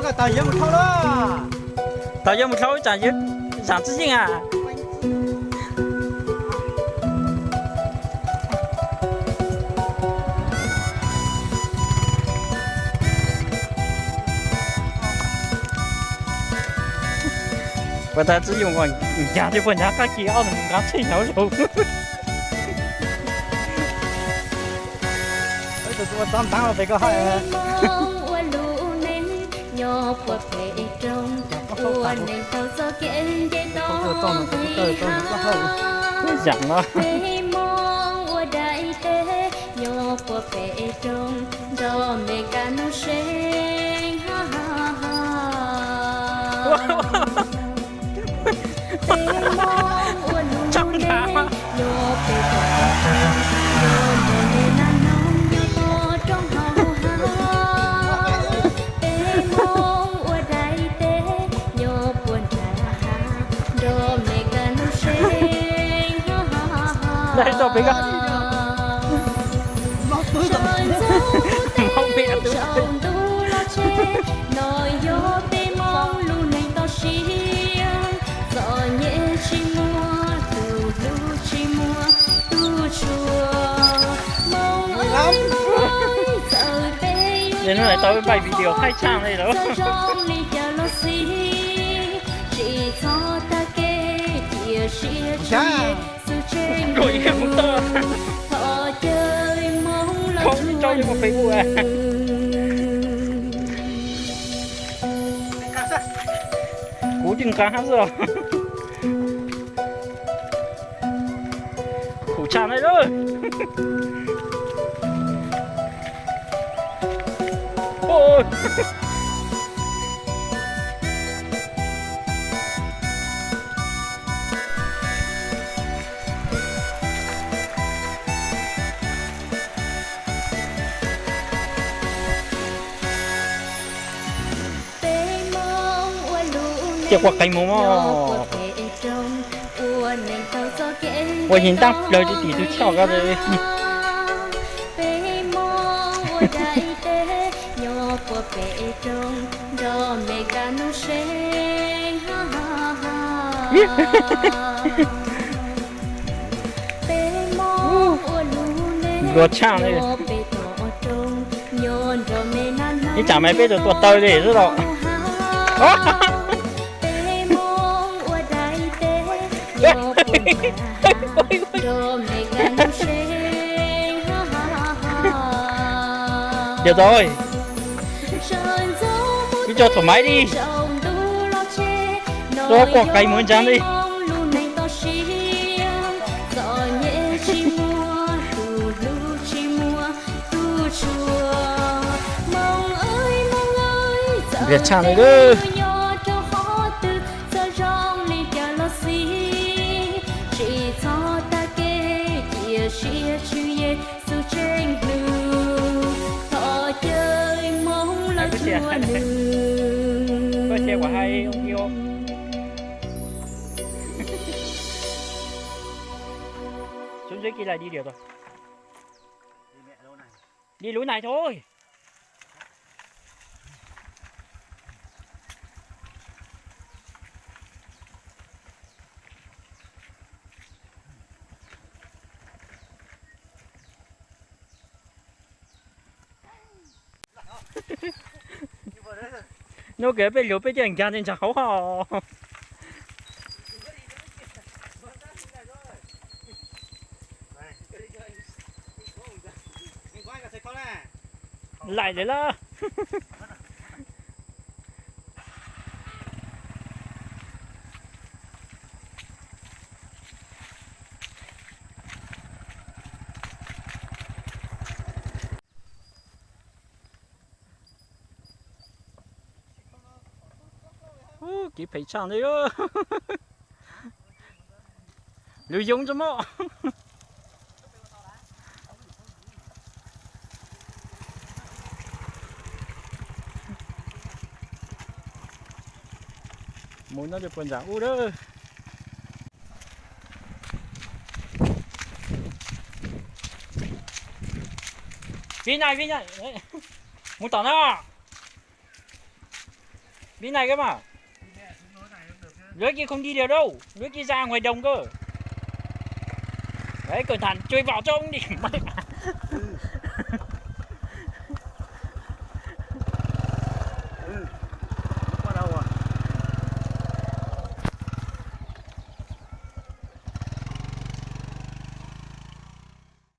Tau yuav mus dhau lawm, tau yuav mus dhau tsam yuav zaam tsi yeej a. Puas tas tsi yeej, ncaag thiab puas ncaag qab kis ob nus nqaa tshej nyob zaug. Tus ua txog ntav pem ko hab. Peb Moob ua lub neej nyob puag pem roob, ua neej taug txoj kev nce toj hab. Peb Moob ua daim teb nyob puag pem roob, nrog me kab nub seeb hab. Peb Moob ua lub neej nyob pem toj roob, nyob nrog me nas noog nyob toj roob hauv hab. Peb Moob ua daim teb nyob puag nram hav, nrog me kab nub seeb hab. Sawv ntxov mus teb, tsaus ntuj los tseg, no yog peb Moob lub neej toj siab. Txom nyem tsis muaj tus hlub, tsis muaj tus tshua. Moob aw Moob aw, txawm peb yuav nyob tau thaij video thaij tshaj li lawm, zoo li cas los xij, tsis txhob tag kev cia siab tshwm sim xwm tseeb hlub. Thov caw Moob los tshua nws. Kuv tseem nqa hab xwb os. Khum tshaj na lawm. Ces quaj qees mus mog. Ua yig ntaab plawg rau tim tug choj ko. Nplua tshaj li. Ib tsam mas peb tus tuaj taw li xwb los. Yog tau, ib co thaum maiv li, ua quaj qees mus ntsaag li. Npliag tshaj li lawm. Có xe của hai ông kia không? Xuống dưới kia là đi được rồi. Đi lối này thôi. Nub kawg peb lug peb coj nkaag ntawm ntsag hauv hos. Laim lawm lauj. Ub, kev phem tshaj li. Lug yoo tso mog. Mus no cov puas ntsam ub lawm. Vij Nais, Vij Nais, mus tom no. Pib nais koj mas. Lawv cia không đi được đâu, lawv cia ra ngoài đồng cơ. Đấy, cẩn thận chui vào trong đi.